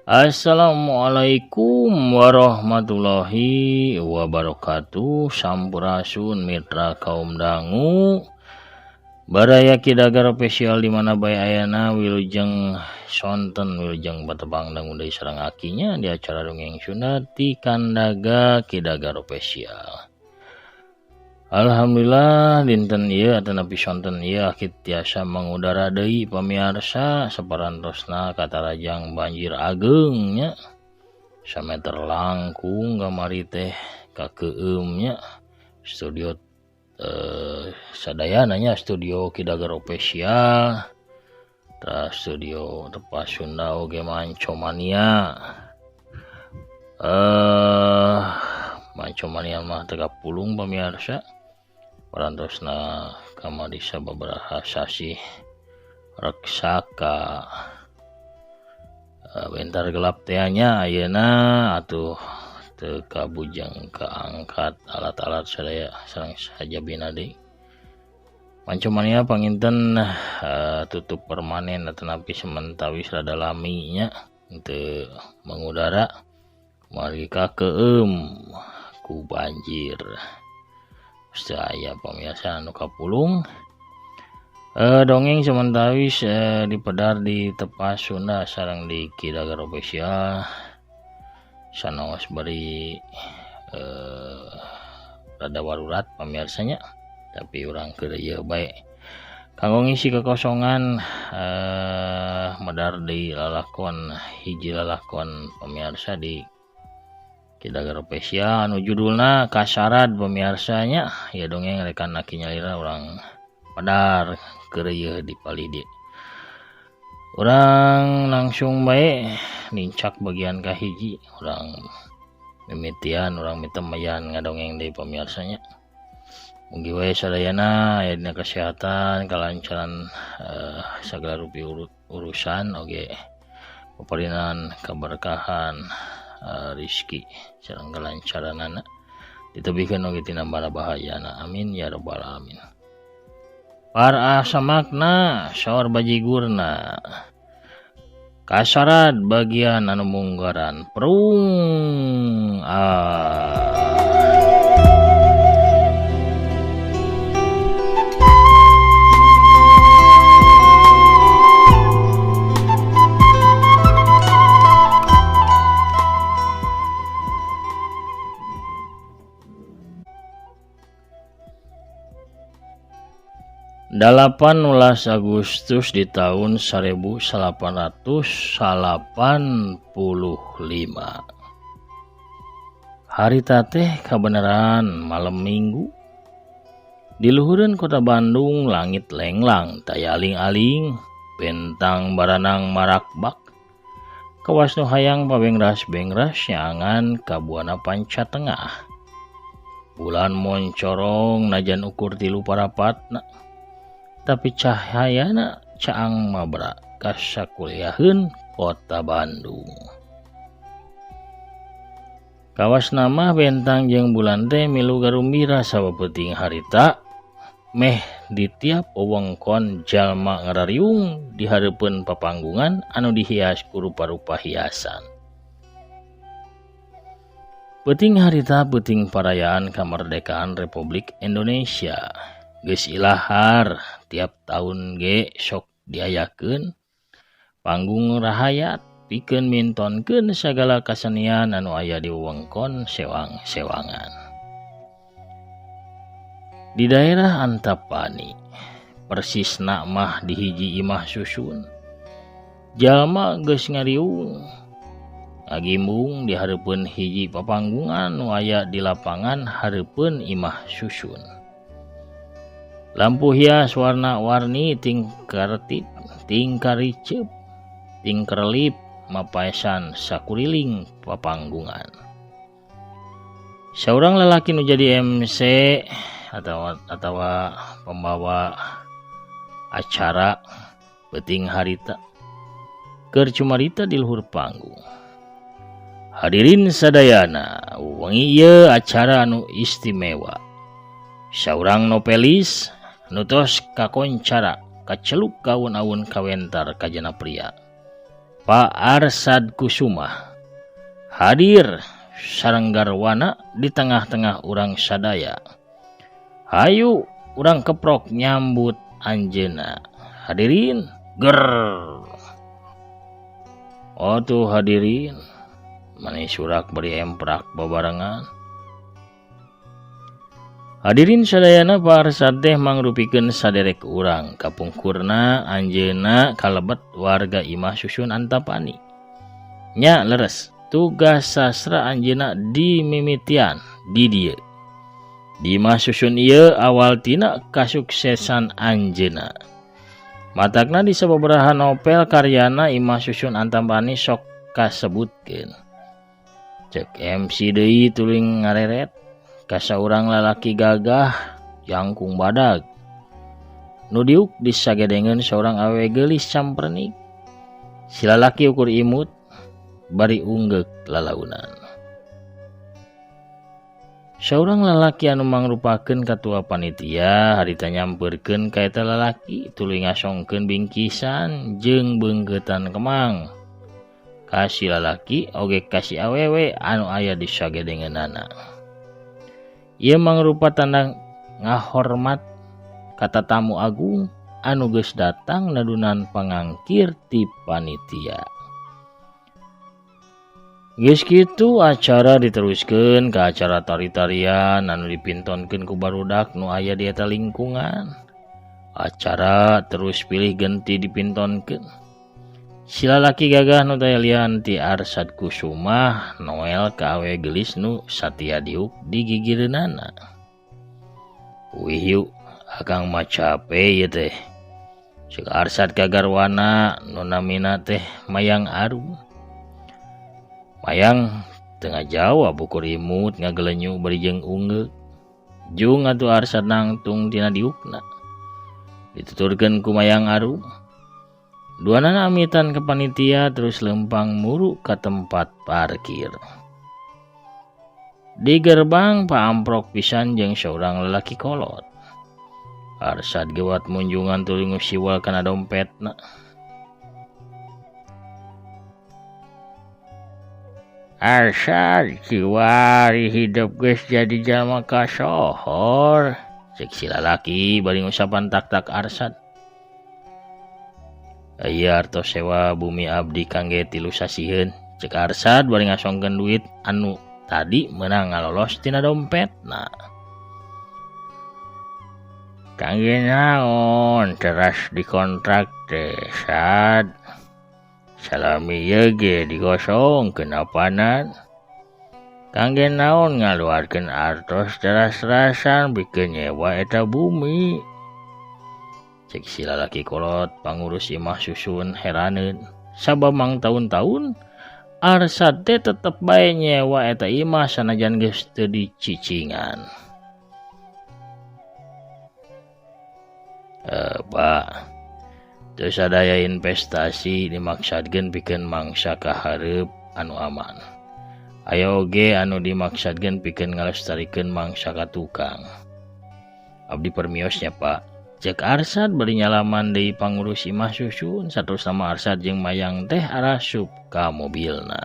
Assalamualaikum warahmatullahi wabarakatuh. Sampurasun mitra kaum dangu, baraya Kidagar Official di mana bae ayana. Wilujeng sonten, wilujeng patepang dangu deui sareng akinya di acara Dongeng Sunda ti Kandaga Kidagar Official. Alhamdulillah, dinten ieu atanapi sonten ieu aki tiasa mangudara deui, pamiarsa. Saparantosna katarajang banjir ageng nya, sameter langkung kamari teh kakeueum nya studio sadayana nya, studio Kidagar Official, terus studio Tepas Sunda oge Mancomania. Mancomania mah teu kapulung, pamiarsa. Parantosna kamari sababaraha sasih reksaka bentar gelap teh nya. Ayeuna atuh teu kabujeng kaangkat alat-alat sadaya sareng sajabina deui. Mancomania panginten tutup permanen atanapi sementawis rada lami nya teu mangudara margi kakeueum ku banjir. Teu aya, pamiarsa, anu kapulung. Dongeng sementawis dipedar di Tepas Sunda sareng di Kidagar Official sanaos bari rada warurat, pamiarsa nya, tapi urang keur ieu bae kanggo ngisi kekosongan, medar di lalakon, hiji lalakon, pamiarsa, di Kidagar Official anu judulna Kasarad, pamiarsa nya. Ya, dongeng rekan aki nyalira urang pedar keur ieu di palidi. Urang langsung bae nincak bagian kahiji. Urang mimitian, urang mitemayan ngadongeng deui, pamiarsa nya. Mugi wae sadayana aya dina kesehatan, kalancaran sagala rupi urusan oge paparinan kaberkahan rizki sareng kelancaranana, ditebihkeun oge tina mara bahayana. Amin ya rabbal alamin. Para samakna saur bajigurna. Kasarad bagian anu munggaran prung ah. 18 Agustus di tahun 1885. Harita teh kabeneran malam Minggu. Di luhureun kota Bandung langit lenglang taya aling-aling, bentang baranang marakbak. Kawas nu hayang pabengras-bengras nyaangan ka buana panca tengah. Bulan moncorong najan ukur tilu parapatna, tapi cahayana caang mabra ka sakuliaheun kota Bandung. Kawas mah bentang jeung bulan teh milu garumbira sabab peuting harita meh di tiap wewengkon jalma ngarariung di hareupeun papanggungan anu dihias ku rupa-rupa hiasan. Peuting harita peuting parayaan kemerdekaan Republik Indonesia. Geus ilahar tiap tahun ge sok diayakeun panggung rahayat pikeun mintonkeun sagala kasenian anu aya di wewengkon sewang-sewangan. Di daerah Antapani, persisna mah di hiji imah susun, jalma geus ngariung ngagimbung di hareupeun hiji papanggungan nu aya di lapangan hareupeun imah susun. Lampu hias warna-warni tingkartip, tingkariceup, tingkerlip mapaesan sakuliling papanggungan. Saurang lalaki nu jadi MC atau pembawa acara peuting harita keur cumarita di luhur panggung. "Hadirin sadayana, wengi ieu acara anu istimewa. Saurang novelis nu tos kakoncara kaceluk ka awun-awun kawentar kajana pria. Pak Arsad Kusuma hadir sareng garwana di tengah-tengah urang sadaya. Hayu urang keprok nyambut anjeunna. Hadirin ger. Oh tuh hadirin mani surak bari emprak babarengan. Hadirin sadayana Pak Arsad teh mangrupikeun saderek urang kapungkurna anjeunna kalebet warga Imah Susun Antapani. Nya leres tugas sastra anjeunna dimimitian di dieu. Di Imah Susun ieu awal tina kasuksesan anjeunna. Matakna di sababaraha novel karyana Imah Susun Antapani sok kasebutkeun. Cek MC deui tuluy ngareret ka saurang lalaki gagah jangkung badag. Nu diuk disagedengeun saurang awewe geulis campernik. Si lalaki ukur imut bari unggeuk lalaunan. Saurang lalaki anu mangrupakeun katua panitia harita nyamperkeun ka eta lalaki tuluy ngasongkeun bingkisan jeung beungkeutan kemang. Ka si lalaki oge ka si awewe anu aya di sagedengeunana. Ieu mangrupa tanda ngahormat ka tatamu agung anu geus datang nadunan pangangkir ti panitia. Geus kitu acara diteruskeun ka acara tari-tarian anu dipintonkeun ku barudak nu aya di eta lingkungan. Acara terus pilih genti dipintonkeun. Si lalaki gagah nu taya lian ti Arsad Kusumah noel ka awewe geulis nu satia diuk di gigireunana. Wih yuk, akang mah cape ieu teh. Ceuk Arsad ka garwana nu namina teh Mayang Arum. Mayang teu ngajawab ukur imut ngagelenyu bari jeung unggeuk. Jung atuh Arsad nangtung tina diukna. Dituturkeun ku Mayang Arum. Duanana amitan ke panitia terus lempang muru ke tempat parkir. Di gerbang paamprok pisan jeung seorang lelaki kolot. Arsad gewat munjungan tuluy ngusiwal kana dompetna. Arsad kiwari hidup geus jadi jalma kasohor. Cek si lalaki bari ngusapan tak-tak Arsad. Aya artos sewa bumi abdi kangge 3 sasiheun. Cek Arsad bari ngasongkeun duit anu tadi meunang ngalolos tina dompetna. Kangge naon teras dikontrak teh Sad. Salami ieu ge digosongkeun apanan. Kangge naon ngaluarkeun artos teras-terasan bikeun nyewa eta bumi. Cek si lalaki kolot pangurus imah susun heraneun. Sabab mang taun-taun Arsad teh tetep bae nyewa eta imah sanajan geus teu dicicingan. Pak, teu sadaya investasi dimaksadkeun pikeun mangsa kahareup anu aman. Aya oge anu dimaksadkeun pikeun ngalestarikeun mangsa ka tukang. Abdi permiosnya Pak. Cek Arsad bari nyalaman deui pangurus imah susun saterusna mah Arsad jeung Mayang teh arasup ka mobilna.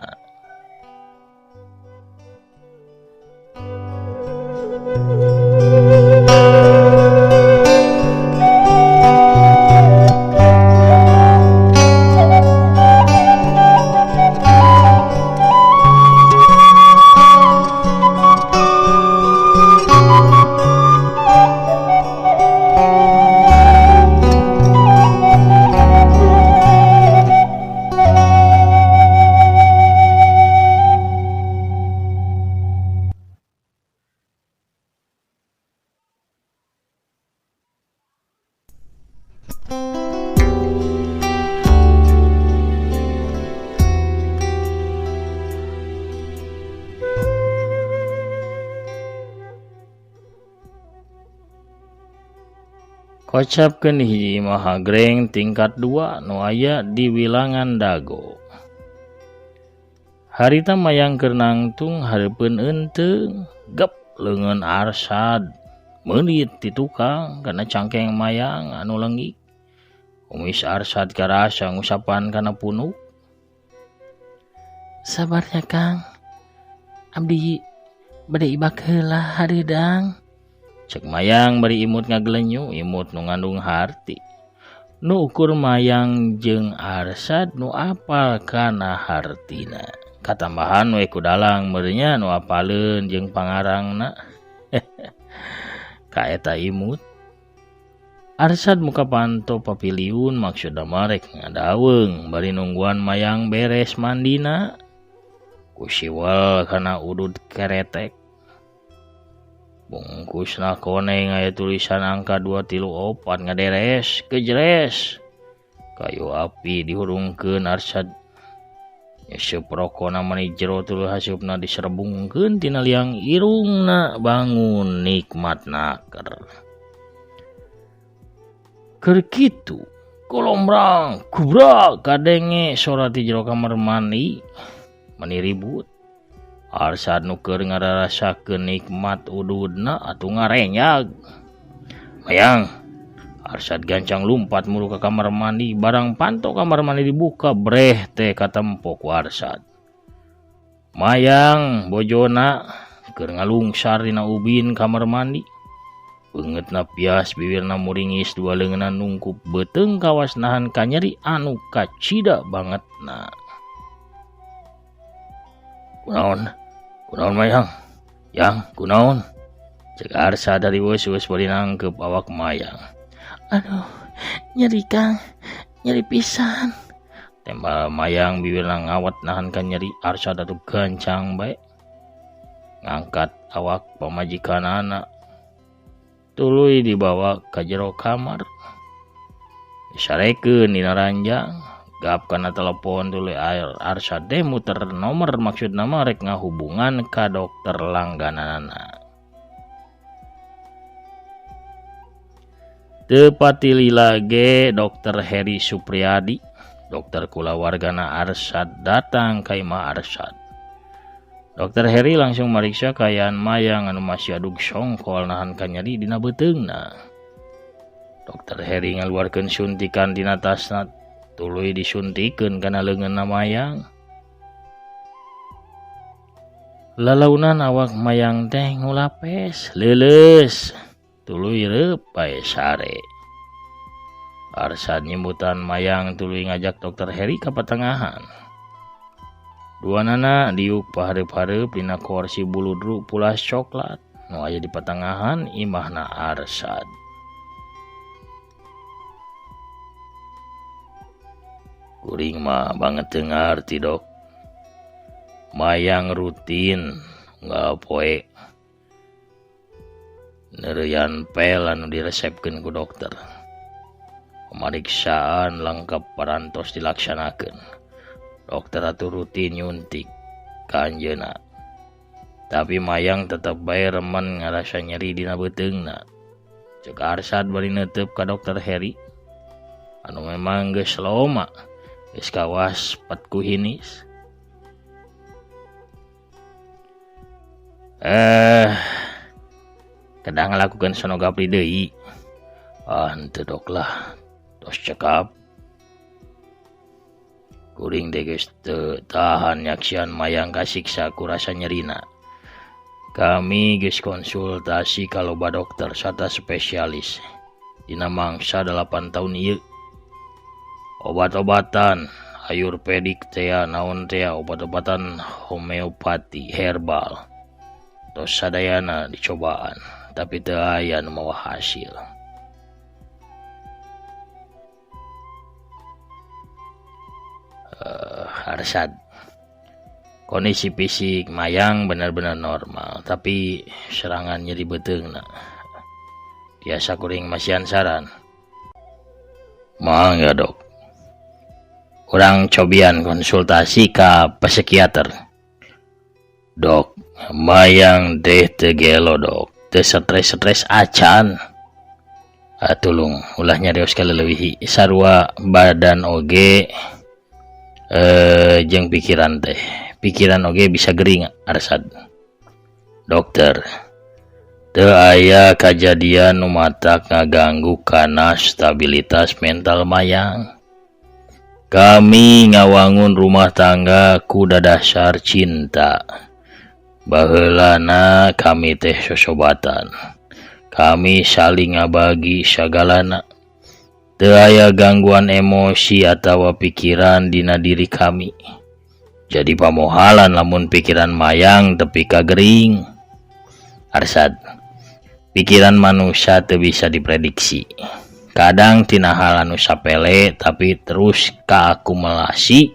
Kocapkeun hiji imah hagreng tingkat 2 nu aya di wilangan Dago. Harita Mayang keur nangtung hareupeun eunteung, gep leungeun Arsad meunit ti tukang kana cangkeng Mayang anu leungik. Kumis Arsad karasa ngusapan kana punuk. Sabar nya Kang. Abdi bade ibak heula hareudang. Cek Mayang bari imut ngagelenyu, imut nu ngandung harti. Nu ukur Mayang jeung Arsad nu apal kana hartina. Katambahan we ku dalang meureun nya nu apaleun jeung pangarangna. Ka eta imut. Arsad muka panto papiliun maksudna mah rek ngadaweung bari nungguan Mayang beres mandina. Ku siwel kana udud keretek. Bungkusna koneng aya tulisan angka 2 3 4 ngaderes kejres. Kayu api dihurungkeun Arsad. Nyeseup rokona mani jero tuluy haseupna diserebungkeun tina liang irungna bangun nikmat naker. Keur kitu kolombrang kubrak kadenge sora ti jero kamar mandi. Mani ribut. Arsad nu keur ngararasakeun nikmat ududna atuh ngarenyag. Mayang, Arsad gancang lumpat muru ka kamar mandi, barang panto kamar mandi dibuka breh teh katempo ku Arsad. Mayang bojona keur ngalungsar dina ubin kamar mandi. Beungeutna pias, bibirna muringis, dua leungeunna nungkup beuteung kawas nahan kanyeri anu kacida bangetna. Kunaon? Kunaon Mayang? Yang kunaon? Cek Arsad dari weus-weus bari nangkep awak Mayang. Aduh, nyeri Kang, nyeri pisan. Tembal Mayang bibirna ngawat nahan ka nyeri. Arsad atuh gancang bae. Ngangkat awak pamajikanana. Tuluy dibawa ka jero kamar. Disarekeun dina ranjang. Gap kana telepon tuluy Arsad teh muter nomor maksudna mah rek ngahubungan ka dokter langgananana. Teu patilila ge Dokter Heri Supriyadi, dokter kulawargana Arsad datang ka imah Arsad. Dokter Heri langsung mariksa kaayaan Mayang anu masih adug songkol nahan kanyeri dina beuteungna. Dokter Heri ngaluarkeun suntikan dina tasna tuluy disuntikeun kana leungeunna Mayang. Lalaunan awak Mayang teh ngulapes, leuleus, tuluy reup bae sare. Arsad nyimbutan Mayang tuluy ngajak Dokter Heri ka patengahan. Duanana diuk pahareup-hareup dina korsi buludru pulas coklat nu aya di patengahan imahna Arsad. Kuring mah banget teu ngarti dok. Mayang rutin unggal poe neureuyan pel anu diresepkeun ku dokter. Pemeriksaan lengkap parantos dilaksanakeun. Dokter atuh rutin nyuntik ka anjeunna. Tapi Mayang tetep bae remen ngarasa nyeri dina beuteungna. Ceuk Arsad bari neuteup ka Dokter Heri anu memang geus loma geus kawas pat ku hinis. Kedah ngalakukeun sonografi deui. Ah, henteu dok lah, tos cekap. Kuring teh geus teu tahan nyaksian Mayang kasiksa ku rasa nyerina. Kami geus konsultasi ka loba dokter sarta spesialis dina mangsa 8 tahun ieu. Obat-obatan ayurvedik tea naon tea obat-obatan homeopati herbal tos sadayana dicobaan tapi teu aya nu mawa hasil. Arsad, kondisi fisik Mayang benar-benar normal tapi serangan nyeri beuteungna biasa kuring masihan saran. Mangga dok, urang cobian konsultasi ka psikiater. Dok, Mayang teh teu gelo dok, teu stres-stres acan. Tulung ulah nyarios kaleulewihi sarua badan oge jeung pikiran teh. Pikiran oge bisa gering Arsad. Dokter, teu aya kajadian nu matak ngaganggu kana stabilitas mental Mayang. Kami ngawangun rumah tangga ku dadasar cinta. Baheulana kami teh sosobatan. Kami saling ngabagi sagalana. Teu aya gangguan emosi atawa pikiran dina diri kami. Jadi pamohalan lamun pikiran mayang tepi ka gering. Arsad, pikiran manusia teu bisa diprediksi. Kadang tina hal anu sapele tapi terus kaakumulasi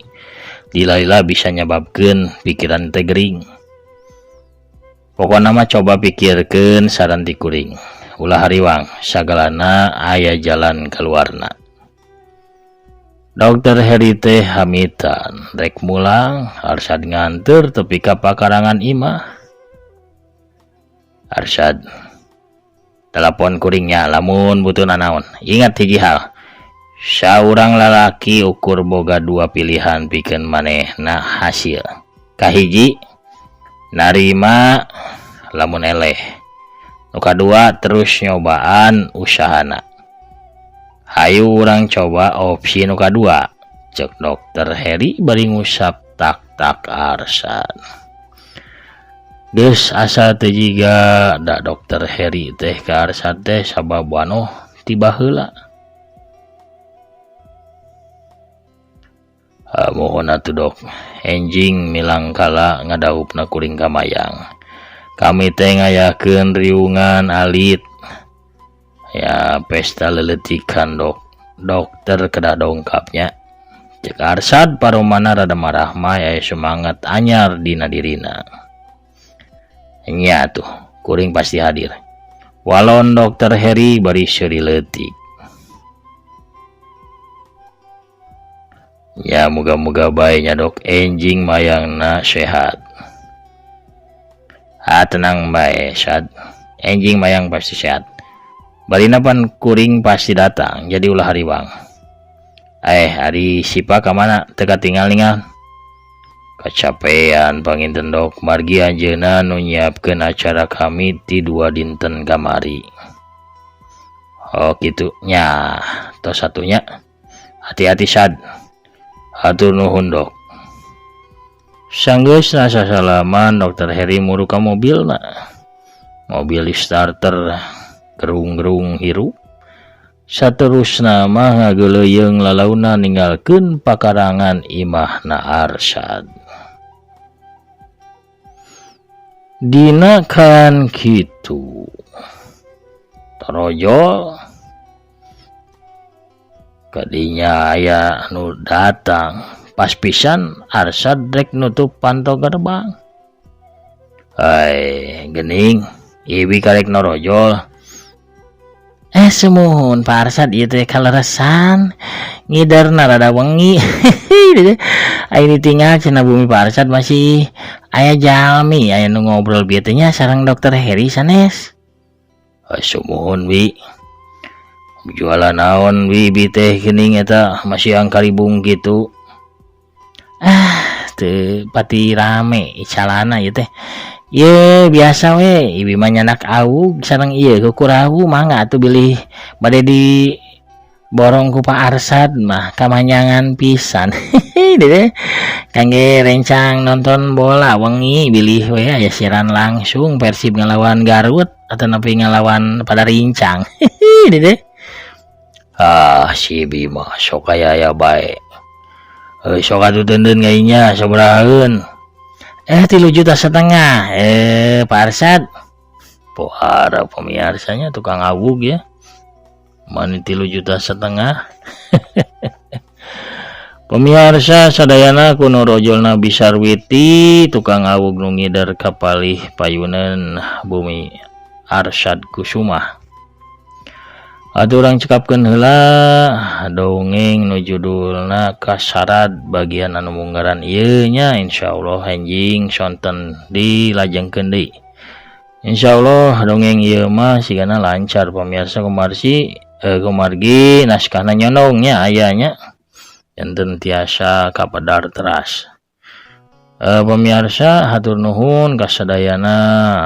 dilila bisa nyababkeun pikiran teh gering. Pokona mah coba pikirkeun saran ti kuring. Ulah hariwang, sagalana aya jalan keluarna. Dokter Heri teh hamitan, rek mulang Arsad nganter tepi ka pakarangan imah. Arsad, telepon kuringnya lamun butuh nanaon. Ingat hiji hal, saurang lalaki ukur boga dua pilihan pikeun manehna hasil. Kahiji, narima lamun eleh. Nu kadua terus nyobaan usahana. Hayu urang coba opsi nu kadua, cek Dokter Heri bari ngusap tak-tak Arsad. Geus asa teu jiga da Dokter Heri teh ka Arsad teh sabab wanoh ti baheula. Mohon atuh dok, enjing milangkala ngadaupna kuring ka mayang. Kami teh ngayakeun riungan alit. Ya pesta leletikan dok. Dokter kedah dongkapnya. Cek Arsad paromana rada marah mah aya semangat anyar dina dirina. Nya tuh, kuring pasti hadir. Walon Dokter Heri bari seuri leutik. Ya muga-muga bae nya dok, enjing mayangna sehat. Ah tenang bae Sad, enjing mayang pasti sehat. Barina pan kuring pasti datang, jadi ulah hariwang. Ari Sipa ka mana teu katingal ningal? Kacapean panginten dok, margi anjeunna nu nyiapkeun acara kami ti 2 dinten kamari. Oh kitu nya, tos satunya. Hati-hati Sad. Hatur nuhun dok. Sanggeusna sasalaman Dokter Heri muru ka mobilna. Mobil starter gerung-gerung hirup. Saterusna mah ngageuleuyeung lalauna ninggalkeun pakarangan imahna Arsad. Dina kan kitu. Torojol kadinya aya nu datang. Pas pisan Arsad rek nutup panto gerbang. Ai gening ibi karek norojol. Sumuhun Pak Arsad ieu teh kaleresan ngiderna rada wengi. Aya ditinggal cenah bumi Pak Arsad masih aya jalmi aya nu ngobrol bieu teh nya sareng Dokter Heri sanes. Sumuhun bi. Jualan naon bi bi teh geuning eta masih angkaribung kitu. Ah teu pati rame calana ieu teh. Ye biasa we ibi mah nyanak awug sareng ieu kukurawu mangga atuh bilih bade di borong ku Pak Arsad mah kamanyangan pisan. Dede kangge rencang nonton bola wengi bilih we aya siaran langsung Persib ngalawan Garut atau nepi ngalawan pada rincang. Dede ah si Bima sok aya aya bae. Sok atuh deundeun ngainya sabarahaeun. 3,5 juta. Pak Arsad. Pohara pemiarsanya tukang awug ya. Mani 3,5 juta. Pemirsa sadayana kuno rojolna Bisarwiti tukang awug nu ngider kapalih payunan bumi Arsad Kusuma. Atuh urang cekapkeun heula dongeng nu judulna Kasarad bagian anu munggaran ieu nya, insyaallah enjing sonten dilajengkeun deui. Insyaallah dongeng ieu mah sigana lancar pemirsa kumarsi kumargi naskahna nyondong nya aya nya. Janten tiasa kapedar teras. Pemirsa hatur nuhun kasadayana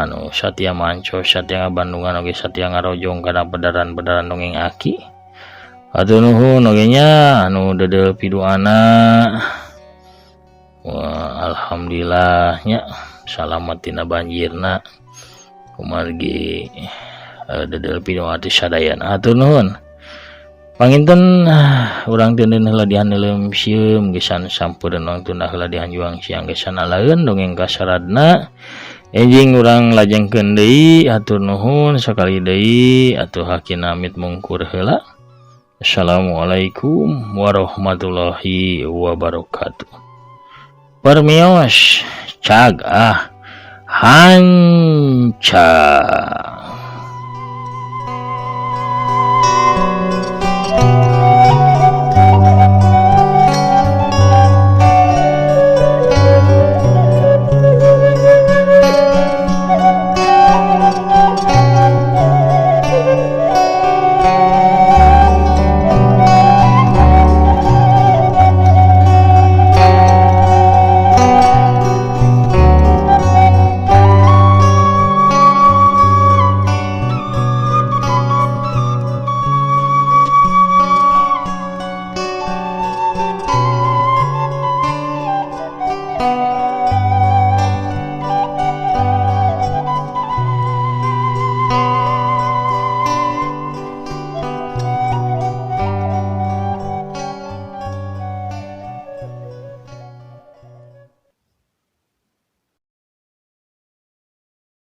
anu satia manco satia ngabandungan oge satia ngarojong kana pedaran-pedaran dongeng aki. Hatur nuhun oge nya anu deudeuh piduana. Wah, alhamdulillah nya salamet tina banjirna kumargi deudeuh pidoa ti sadayana. Hatur nuhun. Panginten urang teu heula dihaneuleum sieum gesan sampeurna wangtuna heula dihanjuang siang gesan alaeun dongeng kasaradna. Enjing urang lajengkeun deui, hatur nuhun sakali deui atuh hakin amit mungkur heula. Assalamualaikum warahmatullahi wabarakatuh. Permios cag ah hanca.